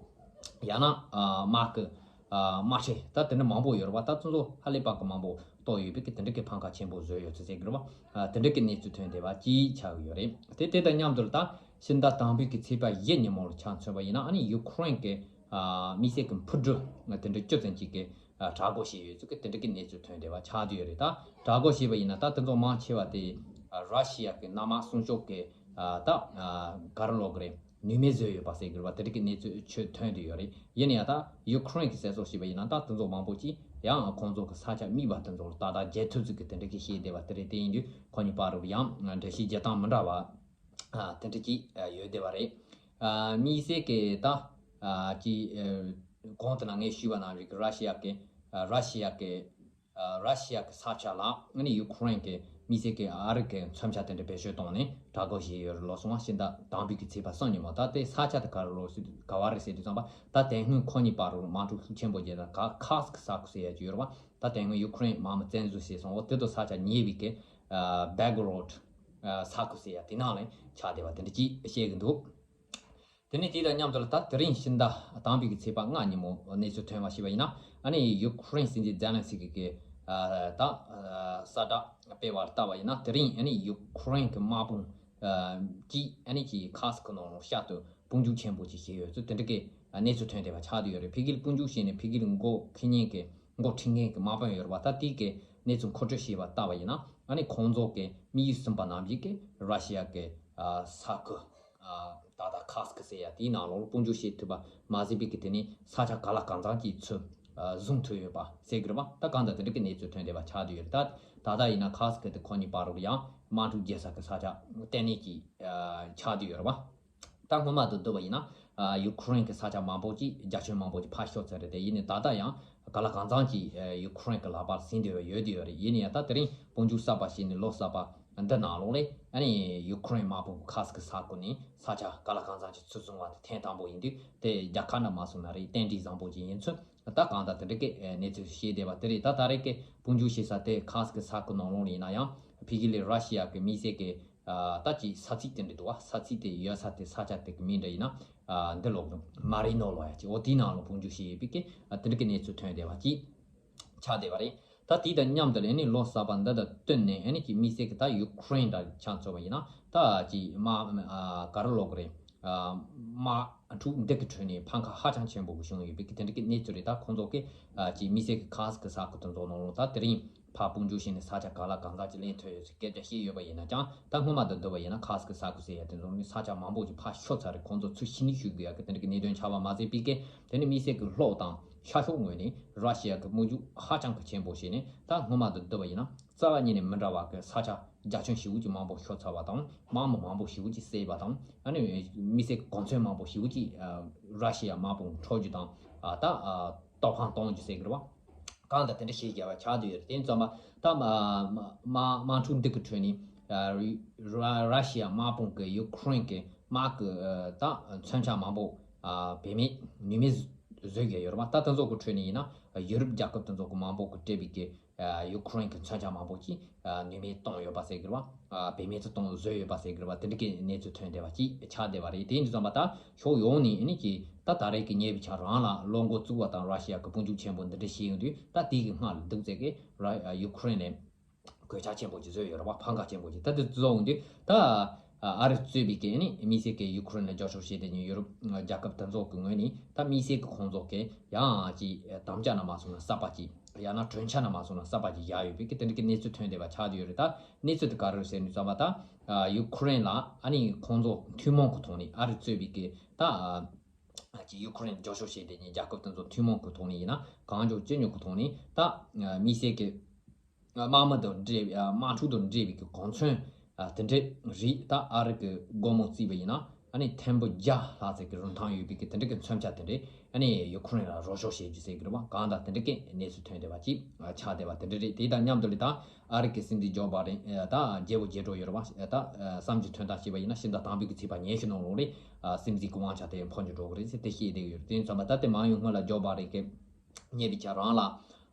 ཡང་ན་ཨ་དམག་གི་ཨ་དམག་ཁྲལ་ད་དེ་འདྲ་མང་པོ་ཡོད་རེད་བ། ད་དེ་ཚོ་ཧ་ལས་པ་གི་མང་པོ་གཏོར་ཡོད་པའི་གི་དེ་འདྲ་གི་ཕམ་ཁ་ཆེན་པོ་བཟོས་ཡོད་ཚུལ་ཟེར་གི་རེད་བ། ཨ་དེ་འདྲ་གི་གནས་ཚུལ་ཐོན་བསྡད་པ་ཅིག་ཆགས་ཀྱི་ཡོད་རེད། དེ་དེ་དང་མཉམ་དུ་ད་ཕྱི་ཟླ་དང་པོའི་གི་ཚེས་པ་བཞི་ཉིན་མོ་ལ་ཆ་མཚོན་པ་ཡིན་ན་ཨ་ནི་ཡུ་ཁུ་རེན་གི་ཨ་དམིགས་བསལ་གི་འཕུར་གྲུ་དེ་འདྲ་བཅུ་ཙམ་ཅིག་གི་ཨ་དྲག་རྒོལ་བྱས་ཡོད་ཚུལ་གི་དེ་འདྲ་གི་གནས་ཚུལ་ཐོན་བསྡད་པ་ཆགས་བསྡད་ཡོད་རེད། ད་དྲག་རྒོལ་བྱས་པ་ཡིན་ན་ད་དེ་ཚོ་མང་ཆེ་བ་དེ་ཨ་ར་ཤི་ཡ་གི་གནམ་དམག་སྲུང་སྐྱོབ་གི་ཨ་ད་ཨ་ག་རེ་ལབ་དགོས་རེད། ནུས་མེད་བཟོས་ཡོད་པ་ཟེར་གི་རེད་བ། དེ་འདྲ་གི་གནས་ཚུལ་ཆོས་ཐོན་བསྡད་ཡོད་རེད། ཡིན་ན་ཡང་ད་ཡུ་ཁུ་རེན་གི་གསལ་བསྒྲགས་བྱས་པ་ཡིན་ན་ད་དེ་ཚོ་མང་པོ་ཅིག་ཡང་ཁོང་ཚོ་གི་ས་ཆ་དམིགས་པ་དེ་ཚོ་ལ་ཏག་ཏག་འཇལ་ཐུབ་ཚུལ་གི་དེ་འདྲ་གི་བཤད་བསྡད་པ་དེ་རེད། དེ་ཡིན་དུས་ཁོ་གཉིས་བར་དུ་ཡང་འགྲེལ་བཤད་རྒྱག་སྟངས་མི་འདྲ་བ་ཨ་དེ་འདྲ་ཅིག་ཡོད་བསྡད་པ་རེད། ཨ་དམིགས་བསལ་གི་ད་ཨ་ཅིག་ཨ་གོང་དུ་ན་ངས་ཞུས་པ་ནང་བཞིན་གི་ར་ཤི་ཡ་གི་ཨ་ར་ཤི་ཡ་གི་ཨ་ར་ཤི་ཡ་གི་ས་ཆ་ལ་ཨ་ནི་ཡུ་ཁུ་རེན་གི་དམིགས་བསལ་གི་ཨ་རི་གི་མཚོན་ཆ་དེ་འདྲ་བེད་སྤྱོད་བཏང་ནས་དྲག་རྒོལ་བྱས་ཡོད་རེད་ལབ་སོང་བ། ཕྱི་ཟླ་དང་པོའི་གི་ཚེས་པ་གསུམ་ཉིན་མོ། ད་དེ་ས་ཆ་དེ་ག་རེ་ལབ་སྲིད་ག་བ་རེད་ཟེར་དུས་ཙམ་པ་ད་དེ་སྔོན་ཁོ་གཉིས་བར་དུ་དམག་འཁྲུག་ཤུགས་ཆེན་པོ་བྱས་ན་ཁ་ཁཱ་སི་ཀི་ས་ཁུལ་ཟེར་ཡ་ཅིག་ཡོད་རེད་བ། ད་དེ་སྔོན་ཡུ་ཁུ་རེན་དམག་མི་བཙན་འཛུལ་བྱས་སོང་བ། དེ་དང་ས་ཆ་ཉེ་བའི་གི་ཨ་བེག་རོཌ་ཨ་ས་ཁུལ་ཟེར་ཡ་དེ་ནང་ལ་ཆགས་བསྡད་པ་དེ་འདྲ་ཅིག་བཤད་གི་འདུག་དེ་ནས་དེ་དང་མཉམ་དུ་ལ་ད་དེ་རིང་ཕྱི་ཟླ་དང་པོའི་གི་ཚེས་པ་ལྔ་ཉིན་མོ་གནས་ཚུལ་ཐོན་པ་ཞིག་པ་ཡིན་ན། ཨ་ནི་ཡུ་ཁུ་རེན་སྲིད་འཛིན་ཛེ་ལན་སི་ཀི་གི་ཨ་ད་ཨ་གསལ་བསྒྲགས་སྤེལ་བར་བལྟས་པ་ཡིན་ན། དེ་རིང་ཨ་ནི་ཡུ་ཁུ་རེན་གི་དམག་དཔུང་ཨ་གིས་ཨ་ནི་ཀྱི་ཁཱ་སི་ཀི་ནང་ལ་ཤར་དུ་དཔུང་འཇུག་ཆེན་པོ་ཅིག་བྱས་ཡོད་ཚུལ་དེ་འདྲ་གི་གནས་ཚུལ་ཐོན་བསྡད་པ་ཆགས་བསྡད་ཡོད་རེད། ཕ་གིར་དཔུང་འཇུག་བྱས་ནས་ཕ་གིར་འགོ་འཁྱེར་མཁན་གི་འགོ་ཁྲིད་མཁན་གི་དམག་དཔོན་ཡོད་རེད་བ། ད་དེ་གི་གནས་ཚུལ་མཁོ་སྤྲོད་བྱས་པ་ལྟ་བ་ཡིན་ན། ཨ་ནི་ཁོང་ཚོ་གི་དམིགས་ཡུལ་ཟིན་པ་ནང་བཞིན་གི་ར་ཤི་ཡ་གི་ཨ་ས་ཁུལ་ཨ་ད་ལྟ་ཁཱ་སི་ཀི་ཟེར་ཡ་དེའི་ནང་ལོགས་ལ་དཔུང་འཇུག་བྱེད་ཐུབ་པ་མ་ཟད་པའི་གི་དེ་ནས་ས་ཆ་ག་ལ་གང་འཚམ་ཅིག་ཚུར་ཨ་བཟུང་ཐུབ་ཡོད་པ་ཟེར་གི་རེད་བ། ད་གང་ལྟར་དེ་འདྲ་གི་གནས་ཚུལ་ཐོན་བསྡད་པ་ཆགས་བསྡད་ཡོད་རེད། ད་ད་ལྟ་ཡིན་ན་ཁཱ་སི་ཀི་དེ་ཁོ་གཉིས་བར་དུ་ཡང་དམག་འཁྲུག་རྒྱག་ས་གི་ས་ཆ་གཏན་ནས་ཅིག་ཨ་ཆགས་བསྡད་ཡོད་རེད་བ། ད་སྔོན་མ་དང་བསྡུར་བ་ཡིན་ན། ཨ་ཡུ་ཁུ་རེན་གྱི་ས་ཆ་མང་པོ་ཅིག་རྒྱ་ཁྱོན་མང་པོ་ཅིག་ཕར་ཤོར་ཚར་རེད་དེ། ཡིན་ནའི་ད་ལྟ་ཡང་ག་ལ་གང་འཚམ་ཅིག་ཨ་ཡུ་ཁུ་རེན་གྱི་ལག་པར་ཟིན་བསྡད་ཡོད་ཡོད་དེ་ཡོད་རེད། ཡིན་ནའི་ད་དེ་རིང་དཔུང་འཇུག་གསར་པ་ཞིག་ནས་ལོ་གསར་པ་འདི་ནང་ལོགས་ལས་ཨ་ནི་ཡུ་ཁུ་རེན་དམག་དཔུང་ཁཱ་སི་ཀི་ས་ཁུལ་ནས་ས་ཆ་ག་ལ་གང་འཚམ་ཅིག་ཚུར་བཟུང་བ་དེ་ཐེངས་དང་པོ་ཡིན་དུས། དེ་རྒྱལ་ཁ་འདྲ་མ་སོང་ན་རེད། རྟེན་འབྲེལ་བཟང་པོ་ཅིག་ཡིན་ཚུལ་ད་གང་ལྟར་དེ་འདྲ་གི་ཨ་གནས་ཚུལ་བཤད་བསྡད་པ་དེ་རེད། ད་ད་རེས་ཀྱི་དཔུང་འཇུག་བྱེད་ས་དེ་ཁཱ་སི་ཀི་ས་ཁུལ་ནང་ལོགས་ལ་ཡིན་ན་ཡང་ཕ་གི་ལས་ར་ཤི་ཡ་གི་དམིགས་བསལ་གི་ཨ་ད་ཅིག་ས་ཚིགས་དེ་འདྲ་འདུག་བ། ས་ཚིགས་དེ་ཡོད་ས་དེ་ས་ཆ་དེ་གི་མིང་འདྲ་ཡིན་ན་ཨ་འདི་ལོག་མ་རི་ནོ་ལོ་ཡ་ཅིག་འོ་དེའི་ནང་ལ་དཔུང་འཇུག་བྱས་ཡོད་པའི་གི་ཨ་དེ་འདྲ་གི་གནས་ཚུལ་ཐོན་བསྡད་པ་ཅིག་ཆགས་བསྡད་པ་རེད། ད་དེ་དང་མཉམ་དུ་ལས་ནི་ལོ་གསར་པ་འདི་དང་བསྟུན་ནས་ཨ་ནི་ཅིག་དམིགས་བསལ་གི་ད་ཡུ་ཁུ་རེན་དང་ཆ་མཚོན་པ་ཡིན་ན་ད་ཅིག་མ་ཨ་ག་རེ་ལབ་དགོས་རེད། ཨ་དམག་འཁྲུག་འདི་གི་ཁྲོད་ནས་ཕམ་ཁ་ཧ་ཅང་ཆེན་པོ་གི་བྱུང་ཡོད་པའི་གི་དེ་འདྲ་གི་གནས་ཚུལ་རེད། ད་ཁོང་ཚོ་གི་ཨ་ཅིག་དམིགས་བསལ་གི་ཁཱ་སི་ཀི་ས་ཁུལ་དེ་ཚོ་ནང་ལོགས་ད་དེ་རིང་ཕར་དཔུང་འཇུག་བྱས་ནས་ས་ཆ་ག་ལ་གང་འཚམ་ཅིག་ལེན་ཐུབ་ཡོད་ཚུལ་སྐད་ཆ་བཤད་ཡོད་པ་ཡིན་ན་ཀྱང་། ད་སྔོན་མ་དང་བསྡུར་བ་ཡིན་ན་ཁཱ་སི་ཀི་ས་ཁུལ་ཟེར་ཡ་དེ་ཚོ་ནི་ས་ཆ་མང་པོ་ཅིག་ཕར་ཤོར་ཚར་རེད། ཁོང་ཚོ་ཚུར་ཕྱིར་འཐེན་ཞུ་དགོས་ཡ་གི་དེ་འདྲ་གི་གནད་དོན་ཆགས་པ་མ་ཟད་པའི་གི་དེ་ནི་དམིགས་བསལ་གི་ལྷོ་དང་ཤར་ཕྱོགས་ངོས་ནས་ར་ཤི་ཡ་གི་དམག་འཇུག་ཧ་ཅང་གི་ཆེན་པོ་བྱས་ནས། ད་སྔོན་མ་དང་བསྡུར་བ་ཡིན་ན་རྩ་བ་ཉིད་ནས་མི་འདྲ་བ་གི་ས་ཆ་རྒྱ་ཁྱོན་ཞེ་པོ་ཅིག་མང་པོ་ཤོར་ཚར་བ་དང་། དམག་མི་མང་པོ་ཞེ་པོ་ཅིག་བསད་པ་དང་། ཨ་ནི་དམིགས་བསལ་གོ་མཚོན་མང་པོ་ཞེ་པོ་ཅིག་ཨ་ར་ཤི་ཡ་དམག་དཔུང་འཕྲོག་རྒྱུ་དང་། ཨ་ད་ཨ་གཏོར་ཕམ་གཏོང་རྒྱུ་ཟེར་གི་རེད་བ། གང་ལྟར་དེ་འདྲ་བྱེད་རྒྱུ་བ་ཆགས་བསྡད་ཡོད་རེད། དེ་ཙམ་པ་ད་མ་མ་དམག་འཁྲུག་འདི་གི་ཁྲོད་ནས་ཨ་ར་ར་ཤི་ཡ་དམག་དཔུང་གི་ཡུ་ཁུ་རེན་གི་དམག་གི་ཨ་ད་མཚོན་ཆ་མང་པོ་ཨ་བེད་མེད་ནུས་མེད་ བཟོས་ཡོད་ཡོད་རེད་བ། ད་དེ་ཚོ་གི་ཁྲོད་ནས་ཡིན་ན་ཡུ་རོབ་རྒྱལ་ཁབ་དེ་ཚོ་གི་མང་པོ་གི་སྤྲད་པའི་གི་ཡུ་ཁུ་རེན་གི་མཚོན་ཆ་མང་པོ་ཅིག་ནུས་མེད་བཏང་ཡོད་པ་ཟེར་གི་རེད་བ། བེད་མེད་དུ་གཏོང་བཟོས་ཡོད་པ་ཟེར་གི་རེད་བ། དེ་འདྲ་གི་གནས་ཚུལ་ཐོན་བསྡད་པ་ཅིག་ཆགས་བསྡད་པ་རེད། དེ་ཡིན་དུས་ཙམ་པ་ད་ཕྱོགས་ཡོངས་ནས་ཨ་ནི་ཅིག་ད་ད་རེས་ཀྱི་ཉེ་བའི་ཆར་རང་ལ་བློ་འགོ་བཙུགས་པ་དང་ར་ཤི་ཡ་གི་དཔུང་འཇུག་ཆེན་པོ་འདི་འདྲ་བྱས་ཡོང་དུས་ད་དེ་གི་སྔར་ལ་འདུག་ཚད་ཀྱི་ར་ཡུ་ཁུ་རེན་ལ་གོད་ཆག་ཆེན་པོ་ཅིག་བཟོས་ཡོད་རེད་བ། ཕམ་ཁ་ཆེན་པོ་ཅིག་ད་དེ་བཟོ་འོང་དུས་ད་ཨ་རི་གཙོས་པའི་གི་ནི་དམིགས་བསལ་གྱི་ཡུ་ཁུ་རེན་ལ་རྒྱབ་སྐྱོར་བྱས་ཏེ་ནི་ཡུ་རོབ་རྒྱལ་ཁབ་དེ་ཚོ་གི་ངོས་ནས་ད་དམིགས་བསལ་གྱི་ཁོང་ཚོ་གི་ཡང་ཅིག་དམ་བཅའ་ན་མ་སོང་ན་གསར་པ་ཅིག་ཡང་ན་གྲོས་འཆར་ན་མ་སོང་ན་གསར་པ་ཅིག་བཞག་ཡོད་པའི་གི་དེ་འདྲ་གི་གནས་ཚུལ་ཐོན་བསྡད་པ་ཆགས་བསྡད་ཡོད་རེད། ད་གནས་ཚུལ་དེ་ག་རེ་རེད་ཟེར་ནས་བསམ་པ་ད་ཡུ་ཁུ་རེན་ལ་ཨ་ནི་ཁོང་ཚོ་ཐུན་མོང་གི་ཐོག་ནས་ཨ་རི་གཙོས་པའི་གི་ད་ཅིག་ཡུ་ཁུ་རེན་རྒྱབ་སྐྱོར་བྱས་ཏེ་ནི་རྒྱལ་ཁབ་དེ་ཚོ་ཐུན་མོང་གི་ཐོག་ནས་ཡིན་ན་གང་མགྱོགས་ཅི་མགྱོགས་ཀྱི་ཐོག་ནས་ད་དམིགས་བསལ་གྱི་དམག་མི་དང་འབྲེལ་དམག་འཁྲུག་དང་འབྲེལ་བའི་གི་གོ་མཚོན་དེ་འདྲས་རིགས་ད་ཨ་རི་གི་སྒོར་མོ་བརྩིས་པ་ཡིན་ན་ཨ་ནི་ཐེར་འབུམ་བརྒྱ་ལྷག་ཙམ་གྱི་རིན་ཐང་ཡོད་པའི་གི་དེ་འདྲས་གི་མཚོན་ཆ་དེ་འདྲས་ཨ་ནི་ཡུ་ཁུ་རེན་ལ་རོགས་སྐྱོར་བྱེད་རྒྱུ་ཟེར་གི་རེད་བ། གང་ལྟར་དེ་འདྲས་གི་གནས་ཚུལ་ཐོན་བསྡད་པ་ཅིག་ཆགས་བསྡད་པ་དེ་འདྲས་རེད། དེ་དང་མཉམ་དུ་ལ་ད་ཨ་རི་གི་སྲིད་འཛིན་ཇོ་བྷའི་ཌེན་ད་རྒྱལ་པོ་རྒྱལ་གྲོགས་ཡོད་རེད་བ། ད་བསམ་རྒྱུ་དོན་དག་བྱས་པ་ཡིན་ན་ཕྱི་ཟླ་དང་པོའི་གི་ཚེས་པ་ཉི་ཤུ་ནང་ལོགས་ལ་སྲིད་འཛིན་གི་དབང་ཆ་དེ་འཕོ་འགྱུར་འགྲོ་གི་རེད་ཟེར་དེ་བཤད་བསྡད་ཡོད་རེད། དེ་ཡིན་ཙང་མ་ད་དེ་མ་ཡོང་སྔོན་ལ་ཇོ་བྷའི་ཌེན་གི་ཉེ་བའི་ཆར་རང་ལ་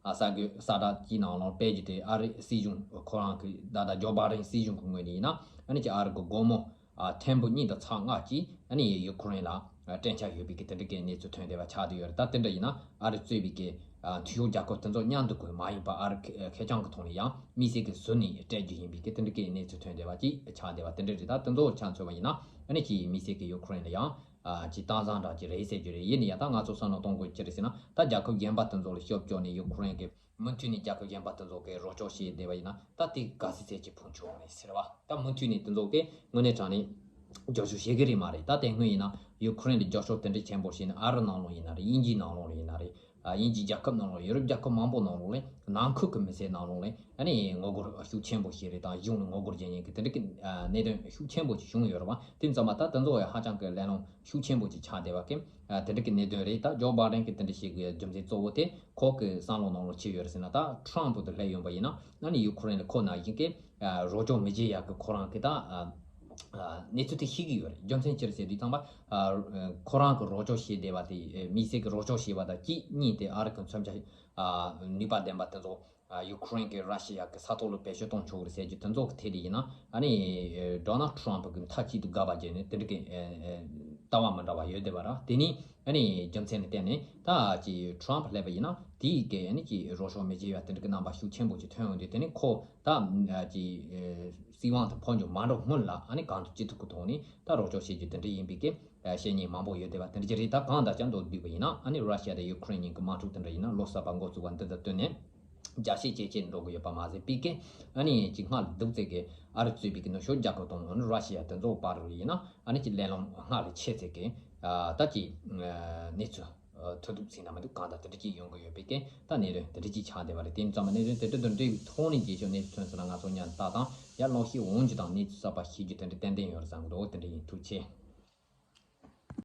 ཨ་གསར་འགོད་གསལ་བསྒྲགས་ཀྱི་ནང་ལོགས་དཔེ་བརྗོད་དེ་ཨ་རི་སྲིད་གཞུང་ཁོ་རང་གི་ད་ལྟ་ཇོ་བྷའི་ཌེན་སྲིད་གཞུང་གི་ངོས་ནས་ཡིན་ན་ཨ་ནི་ཅིག་ཨ་རི་གི་སྒོར་མོ་ཨ་ཐེར་འབུམ་གཉིས་དང་ཚེག་ལྔ་ཅིག་ཨ་ནི་ཡུ་ཁུ་རེན་ལ་སྤྲད་འཆར་ཡོད་པའི་གི་དེ་འདྲ་གི་གནས་ཚུལ་ཐོན་བསྡད་པ་ཆགས་བསྡད་ཡོད་རེད། ད་དེ་འདྲ་ཡིན་ན་ཨ་རི་གཙོས་པའི་གི་ཨ་འཐུས་ཤོར་རྒྱལ་ཁབ་དེ་ཚོ་མཉམ་དུ་གི་མ་ཡིན་པ་ཨ་རི་ཁེ་ཁེར་རྐྱང་གི་ཐོག་ནས་ཡང་དམིགས་བསལ་གི་ཟུར་ནས་སྤྲད་རྒྱུ་ཡིན་པའི་གི་དེ་འདྲ་གི་གནས་ཚུལ་ཐོན་བསྡད་པ་ཅིག་ཆགས་བསྡད་པ་དེ་འདྲ་རེད། ད་དེ་ཚོ་ཆ་མཚོན་པ་ཡིན་ན་ཨ་ནི་ཅིག་དམིགས་བསལ་གི་ཡུ་ཁུ་རེན་ལ་ཡང་ཨ་ཅིག་གཏམ་བཟང་འདྲ་ཅིག་རེད་ཟེར་རྒྱུ་རེད། ཡིན་ན་ཡང་ད་ང་ཚོ་བསམ་བློ་གཏོང་དགོས་ཅི་རེད་ཟེར་ན་ད་རྒྱལ་ཁབ་གཞན་པ་དེ་ཚོ་ལ་ཤོབ་སྐྱོར་ནས་ཡུ་ཁུ་རེན་གི་མུ་མཐུད་ནས་རྒྱལ་ཁབ་གཞན་པ་དེ་ཚོ་གི་རོགས་སྐྱོར་བྱས་བསྡད་པ་ཡིན་ན་ད་དེ་ག་ཚོད་ཚད་ཅིག་ཕུང་ཆོག་རེད་ཟེར་བ། ད་མུ་མཐུད་ནས་དེ་ཚོ་གི་དངོས་གནས་དྲང་གནས་རྒྱབ་སྐྱོར་བྱེད་གི་རེད་མ་རེད། ད་དེ་སྔོན་ཡིན་ན་ཡུ་ཁུ་རེན་ལ་རྒྱབ་སྐྱོར་དེ་འདྲ་ཆེན་པོ་བྱས་ནས་ཨ་རི་ནང་ལོགས་ཡིན་ན་རེད། དབྱིན་ཇིའི་ནང་ལོགས་ཡིན་ན་རེད། ཨ་དབྱིན་ཇིའི་རྒྱལ་ཁབ་ནང་ལོགས་ཡུ་རོབ་རྒྱལ་ཁབ་མང་པོ་ནང་ལོགས་ལ་ནང་ཁུལ་གྱི་མི་སེར་ནང་ལོགས་ལ་ཨ་ནི་ངོ་རྒོལ་ཤུགས་ཆེན་པོ་བྱས་རེད་དང་གཞུང་ལ་ངོ་རྒོལ་བྱེད་མཁན་གྱི་དེ་འདྲ་གི་ཨ་གནད་དོན་ཤུགས་ཆེན་པོ་ཅིག་བྱུང་ཡོད་རེད་བ། དེ་ཙམ་པ་ད་དེ་ཚོ་ཡང་ཧ་ཅང་གི་གླེང་སློང་ཤུགས་ཆེན་པོ་ཅིག་ཆགས་བསྡད་པ་གི་ཨ་དེ་འདྲ་གི་གནད་དོན་རེད། ད་ཇོ་བྷའི་ཌེན་གྱིས་དེ་འདྲ་བྱེད་དགོས་རྒྱུ་མཚན་གཙོ་བོ་དེ་ཁོ་གི་བསམ་བློ་ནང་ལོགས་ཅི་ཡོད་རེད་ཟེར་ན་ད་ཊརམ་ཕུ་དེ་སླེབས་ཡོང་པ་ཡིན་ན་ཨ་ནི་ཡུ་ཁུ་རེན་ལ་ཁོ་ནང་བཞིན་གི་ཨ་རོགས་སྐྱོར་མི་བྱེད་ཡག་གི་ཁོ་རང་གི་ད་ཨ་ཨ་གནས་ཚུལ་དེ་ཤེས་ཀྱི་ཡོད་རེད། རྒྱུ་མཚན་ཅི་རེད་ཟེར་དུས་ཙམ་པ་ཨ་ཁོ་རང་གི་རོགས་སྐྱོར་བྱེད་བསྡད་པ་དེ་དམིགས་བསལ་གྱི་རོགས་སྐྱོར་བྱེད་པ་དང་གཅིག་གཉིས་དེ་ཨ་རི་གི་མཚོན་ཆ་ཨ་ནུས་པ་ལྡན་པ་དེ་ཚོ་ཨ་ཡུ་ཁུ་རེན་གྱིས་ར་ཤི་ཡ་གི་ས་ཐོག་ལ་བེད་སྤྱོད་གཏོང་ཆོག་གི་རེད་ཟེར་རྒྱུ་དེ་ཚོ་གི་ཐད་ལ་ཡིན་ན་ཨ་ནི་ཌོ་ནལ་ཊརམ་ཕུ་གི་མཐའ་གཅིག་ཏུ་དགག་པ་བྱས་ནས་དེ་འདྲ་གི་ཨ་ཨ་ལྟ་བ་མི་འདྲ་བ་ཡོད་བསྡད་པ་ར། དེ་ནི་ཨ་ནི་རྒྱུ་མཚན་ལ་བརྟེན་ནས་ད་ཅིག་ཊརམ་ཕུ་སླེབས་པ་ཡིན་ན་དེའི་གི་ཨ་ནི་ཅིག་རོགས་སྐྱོར་མི་བྱེད་ཡ་དེ་འདྲ་གི་རྣམ་པ་ཤུགས་ཆེན་པོ་ཅིག་ཐོན་ཡོང་དུས་དེ་ནི་ཁོ་ད་ཅིག་སྲིད་དབང་དུ་འཕོ་འགྱུར་མ་འགྲོ་སྔོན་ལ་ཨ་ནི་གང་ཐུབ་ཅི་ཐུབ་ཀྱི་ཐོག་ནས་ད་རོགས་སྐྱོར་བྱེད་རྒྱུ་དེ་འདྲ་ཡིན་པའི་གི་བཤད་མཁན་མང་པོ་ཡོད་བསྡད་པ་དེ་འདྲ་ཅིག་རེད། ད་གང་ལྟར་ཀྱང་མདོར་བསྡུས་པ་ཡིན་ན་ཨ་ནི་ར་ཤི་ཡ་དང་ཡུ་ཁུ་རེན་གཉིས་ཀྱི་དམག་འཁྲུག་དེ་འདྲ་ཡིན་ན་ལོ་གསར་པ་འགོ་བཙུགས་པ་འདི་དང་བསྟུན་ནས་རྒྱ་ཆེ་ཇེ་ཆེར་འགྲོ་གི་ཡོད་པ་མ་ཟད་པའི་གི་ཨ་ནི་ཅིག་སྔར་ལ་འདུག་ཚད་ཀྱི་ཨ་རི་གཙོས་པའི་གི་ནུབ་ཕྱོགས་རྒྱལ་ཁབ་དང་ཨ་ནི་ར་ཤི་ཡ་དེ་ཚོ་བར་ལ་ཡིན་ན་ཨ་ནི་ཅིག་གླེང་སློང་སྔར་ལས་ཆེ་ཚད་ཀྱི་ད་ཅིག་གནས་ཚུལ་ཐོན་ཐུབ་ཟིན་ན་མི་འདུག་གང་ལྟར་དེ་འདྲ་ཅིག་ཡོང་གི་ཡོད་པའི་གི་ད་གནད་དོན་དེ་འདྲ་ཅིག་ཆགས་བསྡད་པ་རེད། དེ་ཡིན་ཙང་མ་གནད་དོན་དེ་འདྲ་དང་འབྲེལ་བའི་ཐོག་ནས་རྗེས་ཕྱོགས་གནས་ཚུལ་ཐོན་ཟིན་ན་ང་ཚོ་མཉམ་དུ་ལྟ་དང་ཡར་ཀློག་ཤེས་འོང་རྒྱུ་དང་གནས་ཚུལ་གསར་པ་ཤེས་རྒྱུ་དེ་འདྲ་ཏན་ཏན་ཡོད་རེད་བསམ་གི་འདུག་དེ་འདྲ་ཡིན། ཐུགས་རྗེ་ཆེ།